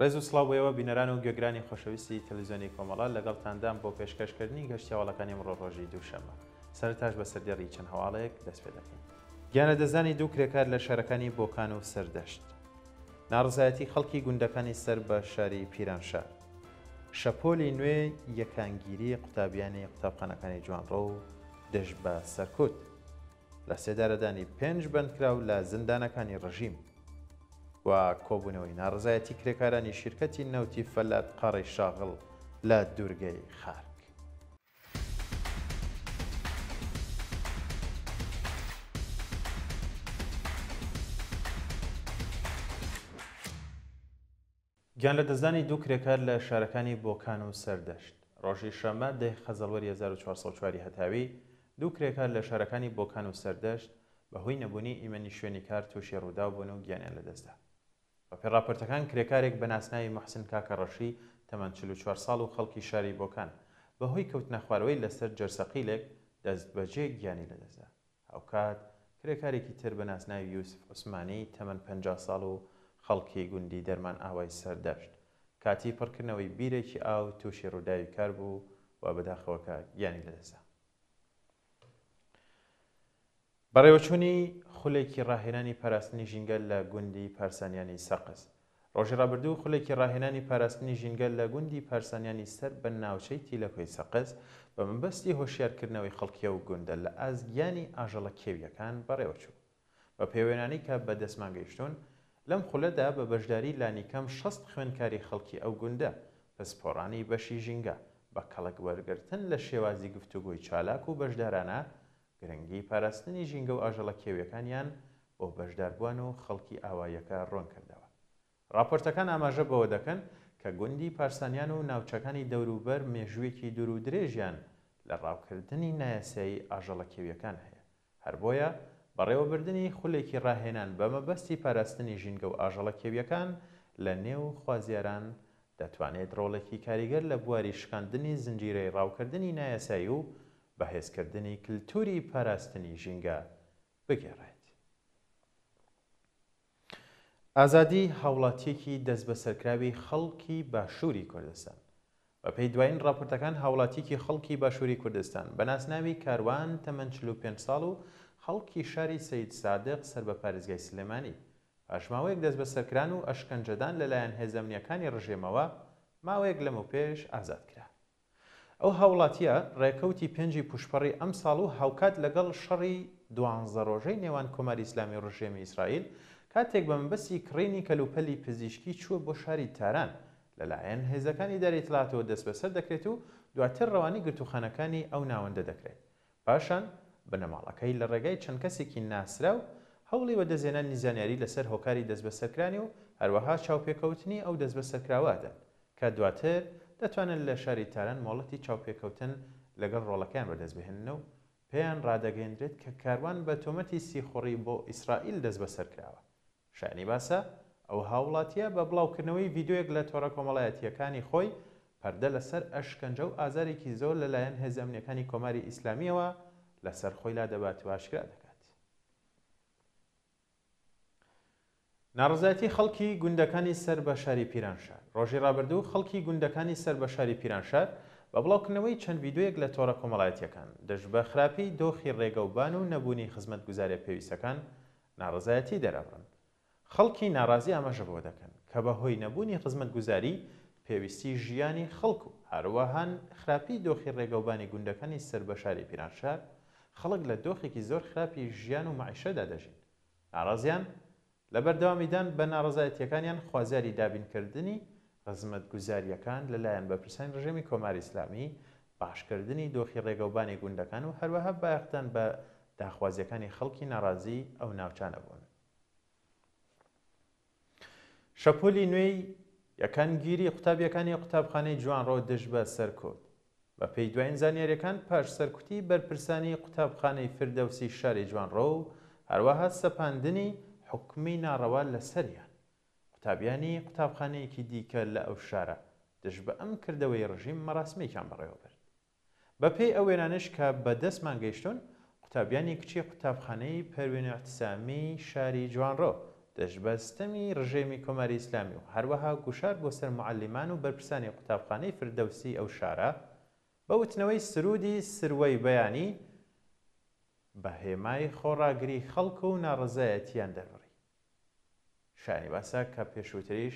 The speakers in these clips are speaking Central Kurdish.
ڕێز و سڵاو بۆ ئێوە بینەران و گوێگرانی خۆشەویستی تەلەڤیزیۆنی کۆمەڵە، لەگەڵتاندام بۆ پێشکەشکردنی گەشتی هەواڵەکانی ئەمڕۆ ڕۆژی دووشەممە. سەرەتاش بە سەردێڕی چەند هەواڵێک دەست پێ دەکەین. گیانلەدەستدانی دوو کرێکار لە شارەکانی بۆکان و سەردەشت. ناڕەزایەتی خەڵکی گوندەکانی سەر بە شاری پیرانشار. شەپۆلی نوێی یەکانگیری قوتابیانی قوتابخانەکانی جوانڕۆ و دژ بە سەرکوت. لە سێدارەدانی پێنج بەندکراو لە زیندانەکانی ڕژیم و کۆبوونەوەی ناڕەزایەتی کرێکارانی شیرکەتی نەوتی فەلات قاڕەی شاغڵ لە دوورگەی خارک. گیانلەدەستدانی دوو کرێکار لە شارەکانی بۆکان و سەردەشت. ڕۆژی شەممە دە ی خەزەڵوەری 1404 ی هەتاوی، دوو کرێکار لە شارەکانی بۆکان و سەردەشت بە هۆی نەبوونی ئیمەنی شوێنی کار تووشی ڕووداو بوون و گیانیان لەدەستدا. بەپێی ڕاپۆرتەکان کرێکارێک بە ناسناوی موحسن کاکەڕەشی تەمەن 44 ساڵ و خەڵکی شاری بۆکان بە هۆی کەوتنەخوارەوەی لەسەر جەرسەقیلێک دەستبەجێ گیانی لەدەستدا. هاوکات کرێکارێکی تر بە ناسناوی یوسف عوسمانی تەمەن 50 ساڵ و خەڵکی گوندی دەرمانئاوای سەردەشت کاتی پڕکردنەوەی بیرێکی ئاو تووشی ڕووداوی کار بوو و بەداخەوە کە گیانی لەدەستدا. بەڕێوەچوونی خولێکی ڕاهێنانی پاراستنی ژینگە لە گوندی پارسانیانی سەقز ڕۆژی ڕابردوو خولێکی ڕاهێنانی پاراستنی ژینگە لە گوندی پارسانیانی سەر بە ناوچەی تیلەکۆی سەقز بە مەبەستی هۆشیارکردنەوەی خەڵکی ئەو گوندە لە ئاست گیانی ئاژەڵە کێوییەکان بەڕێوەچوو. بە پێوێنانەی کە بە دەستمان گەیشتوون، لەم خولەدا بە بەشداری لانیکەم 60 خوێندکاری خەڵکی ئەو گوندە، پسپۆڕانی بەشی ژینگە، بە کەڵک وەرگرتن لە شێوازی گفتوگۆی چالاک و بەشدارانە، گرنگی پاراستنی ژینگە و ئاژەڵە کێوییەکانیان بۆ بەشداربووان و خەڵکی ئاواییەکە ڕوون کردەوە. ڕاپۆرتەکان ئاماژە بەوە دەکەن کە گوندی پارسانیان و ناوچەکانی دەوروبەر مێژوویەکی دوور و درێژیان لە ڕاوکردنی نایاسایی ئاژەڵە کێوییەکان هەیە، هەر بۆیە بەڕێوەبردنی خولێکی ڕاهێنان بە مەبەستی پاراستنی ژینگە و ئاژەڵە کێوییەکان لە نێو خوازیاران دەتوانێت ڕۆڵێکی کاریگەر لە بواری شکاندنی زنجیرەی ڕاوکردنی نایاسایی و بەهێزکردنی کلتوری پاراستنی ژینگە بگێڕێت. ئازادی هاوڵاتییەکی دەستبەسەرکراوی خەڵکی باشووری کوردستان. بەپێی دوایین ڕاپۆرتەکان هاوڵاتییەکی خەڵکی باشووری کوردستان بە ناسناوی کاروان تەمەن 45 ساڵ و خەڵکی شاری سەید سادق سەر بە پارێزگای سلێمانی پاش ماوەیەک دەستبەسەرکران و ئەشکەنجەدان لەلایەن هێزە ئەمنییەکانی ڕژێمەوە ماوەیەک لەمەوپێش ئازاد کرا. ئەو هاوڵاتییە ڕێکەوتی پێنجی پووشپەڕی ئەمساڵ و هاوکات لەگەڵ شەڕی دوانزە ڕۆژەی نێوان کۆماری ئیسلامی و ڕژێمی ئیسرائیل، کاتێک بە مەبەستی کڕینی کەلوپەلی پزیشکی چووە بۆ شاری تاران، لەلایەن هێزەکانی ئیدارەی ئیتلاعاتەوە دەستبەسەر دەکرێت و دواتر ڕەوانەی گرتووخانەکانی ئەو ناوەندە دەکرێت. پاشان بنەماڵەکەی لە ڕێگای چەند کەسێکی ناسراو هەوڵی وەدەستهێنانی زانیاری لەسەر هۆکاری دەستبەسەرکرانی و هەروەها چاوپێکەوتنی ئەو دەستبەسەرکراوە ئەدەن کە دواتر دەتوانن لە شاری تاران مۆڵەتی چاوپێکەوتن لەگەڵ ڕۆڵەکەیان بەدەستبهێنن و پێیان ڕادەگەیەندرێت کە کاروان بە تۆمەتی سیخوڕی بۆ ئیسرائیل دەستبەسەرکراوە. شایانی باسە، ئەو هاووڵاتییە بە بڵاوکردنەوەی ڤیدیۆیەک لە تۆڕە کۆمەڵایەتییەکانی خۆی، پەردە لەسەر ئەشکەنجە و ئازارێکی زۆر لەلایەن هێزە ئەمنییەکانی کۆماری ئیسلامییەوە لەسەر خۆی لادەبات و ئاشکرا دەکات. ناڕەزایەتی خەڵکی گوندەکانی سەر بە شاری پیرانشار ڕۆژی ڕابردوو خەڵکی گوندەکانی سەر بە شاری پیرانشار بە بڵاوکردنەوەی چەند ڤیدیۆیەک لە تۆڕە کۆمەڵایەتییەکان دژ بە خراپی دۆخی ڕێگەوبان و نەبوونی خزمەتگوزارییە پێویستەکان ناڕەزایەتی دەرئەبڕن. خەڵکی ناڕازی ئاماژە بەوە دەکەن، کە بە هۆی نەبوونی خزمەتگوزاری پێویستی ژیانی خەڵک و هەروەها خراپی دۆخی ڕێگەوبانی گوندەکانی سەر بە شاری پیرانشار، خەڵک لە دۆخێکی زۆر خراپی ژیان و مەعیشەدا دەژین. ناڕازیان لە بەردەوامیدان بە ناڕەزایەتییەکانیان خوازیاری دابینکردنی خزمەتگوزارییەکان لە لایەن بەرپرسانی ڕژێمی کۆماری ئیسلامی، باشکردنی دۆخی ڕێگەوبانی گوندەکان و هەروەها بایەخدان بە داخوازییەکانی خەڵکی ناڕازیی ئەو ناوچانە بوون. شەپۆلی نوێی یەکانگیری قوتابییەکانی قوتابخانەی جوانڕۆ دژ بە سەرکوت بە پێی دوایین زانیارییەکان پاش سەرکوتی بەرپرسانی قوتابخانەی فردەوسی شاری جوانڕۆ و هەروەها سەپاندنی حوکمی ناڕەوا لەسەریان قوتابیانی قوتابخانەیەکی دیکە لە ئەو شارە دژ بە ئەم کردەوەی ڕژیم مەراسمێکیان بەڕێوە برد. بە پێی ئەو وێنانەش کە بە دەستمان گەیشتوون، قوتابیانی کچی قوتابخانەی پەروین ئیعتسامیی شاری جوانڕۆ. دژ بە ستەمی ڕژێمی کۆماری ئیسلامی و هەروەها گوشار بۆ سەر موعەلیمان و بەرپرسانی قوتابخانەی فردەوسی ئەو شارە بە وتنەوەی سروودی سروەی بەیانی بە هێمای خۆڕاگری خەڵک و ناڕەزایەتییان دەربڕی. شایانی باسە کە پێشووتریش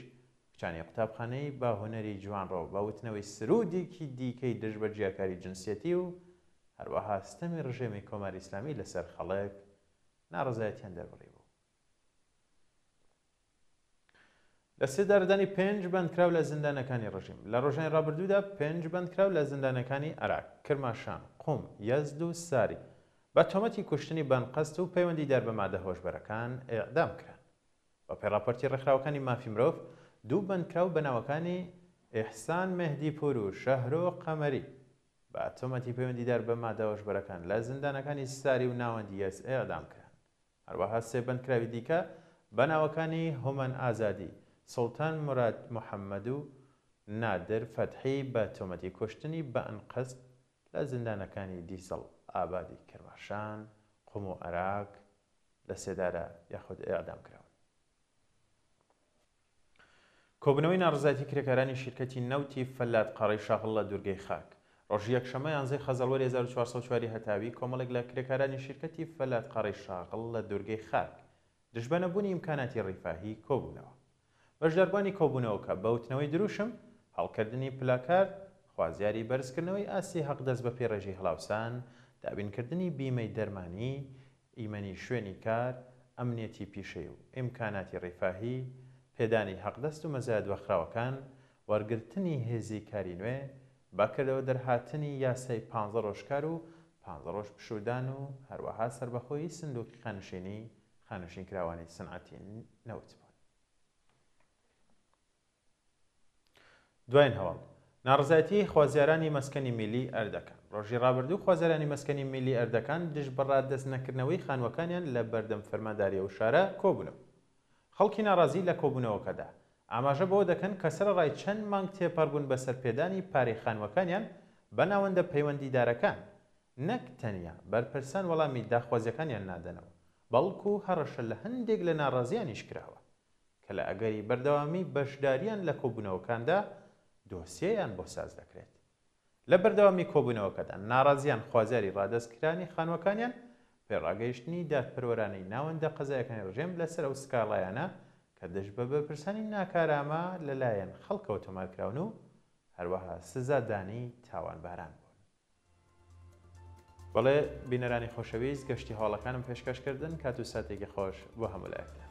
کچانی قوتابخانەی باهونەری جوانڕۆ بە وتنەوەی سروودێکی دیکەی دژ بە جیاکاری جنسیەتی و هەروەها ستەمی ڕژێمی کۆماری ئیسلامی لەسەر خەڵک ناڕەزایەتیان دەربڕیبوو. لە سێدارەدانی پێنج بەندکراو لە زیندانەکانی ڕژیم لە ڕۆژانی ڕابردوودا پێنج بەندکراو لە زیندانەکانی ئەراک، کرماشان، قوم، یەزد و ساری بە تۆمەتی کوشتنی بەنقەست و پەیوەندیدار بە مادە هۆشبەرەکان ئێعدام کران. بەپێی ڕاپۆرتی ڕێکخراوەکانی مافی مرۆڤ، دوو بەندکراو بە ناوەکانی ئیحسان مێهدیپوور و شەهرۆ قەمەری بە تۆمەتی پەیوەندیدار بە مادە هۆشبەرەکان لە زیندانەکانی ساری و ناوەندی یەزد ئێعدام کران. هەروەها سێ بەندکراوی دیکە بە ناوەکانی هۆمەن ئازادی، سوڵتان موراد محەممەد و نادر فەتحی بە تۆمەتی کوشتنی بە ئەنقەست لە زیندانەکانی دیزڵ ئابادی کرماشان، قوم و ئەراک لە سێدارە یاخود ئێعدام کراون. کۆبوونەوەی ناڕەزایەتی کرێکارانی شیرکەتی نەوتی فەلات قەڕەی شاغڵ لە دوورگەی خاک ڕۆژی یەکشەممە یانزەی خەزەڵوەری 1404 ی هەتاوی کۆمەڵێک لە کرێکارانی شیرکەتی فەلات قەڕەی شاغڵ لە دوورگەی خاک دژ بە نەبوونی ئیمکاناتی ڕیفاهی کۆبوونەوە. بەشداربووانی کۆبوونەوەکە بە وتنەوەی دروشم، هەڵکردنی پلاکارد، خوازیاری بەرزکردنەوەی ئاستی حەقدەست بەپێی ڕێژەی هەڵاوسان، دابینکردنی بیمەی دەرمانی، ئیمەنی شوێنی کار، ئەمنیەتی پیشەی و ئیمکاناتی ڕیفاهی، پێدانی حەقدەست و مەزایا دواخراوەکان، وەرگرتنی هێزی کاری نوێ، بە کردەوە دەرهاتنی یاسای پانزە ڕۆژ کار و پانزە ڕۆژ پشوودان و هەروەها سەربەخۆیی سندوقی خانەشینی خانەشینکراوانی سنعەتی نەوت بوون. دواین هەواڵ، ناڕەزایەتیی خوازیارانی مەسکەنی میللی ئەردەکان ڕۆژی ڕابردوو خوازیارانی مەسکەنی میللی ئەردەکان دژ بە ڕادەست نەکردنەوەی خانووەکانیان لە بەردەم فەرمانداری ئەو شارە کۆبوونەوە. خەڵکی ناڕازی لە کۆبوونەوەکەدا ئاماژە بەوە دەکەن کە سەرەڕای چەند مانگ تێپەڕبوون بەسەر پێدانی پارەی خانووەکانیان بە ناوەندە پەیوەندیدارەکان، نەک تەنیا بەرپرسان وەڵامی داخوازییەکانیان نادەنەوە، بەڵکو هەڕەشە لە هەندێک لە ناڕازییانیش کراوە کە لە ئەگەری بەردەوامی بەشدارییان لە کۆبوونەوەکاندا دۆسیەیان بۆ ساز دەکرێت. لە بەردەوامی کۆبوونەوەکەدا ناڕازییان خوازیاری ڕادەستکرانی خانووەکانیان، پێڕاگەیشتنی دادپەروەرانەی ناوەندە قەزایەکانی ڕژێم لەسەر ئەو سکاڵایانە کە دژ بە بەرپرسانی ناکارامە لەلایەن خەڵکەوە تۆمارکراون و هەروەها سزادانی تاوانباران بوون. بەڵێ بینەرانی خۆشەویست گەشتی هەواڵەکانم پێشکەش کردن کات و ساتێکی خۆش بۆ هەموو لایەکتان.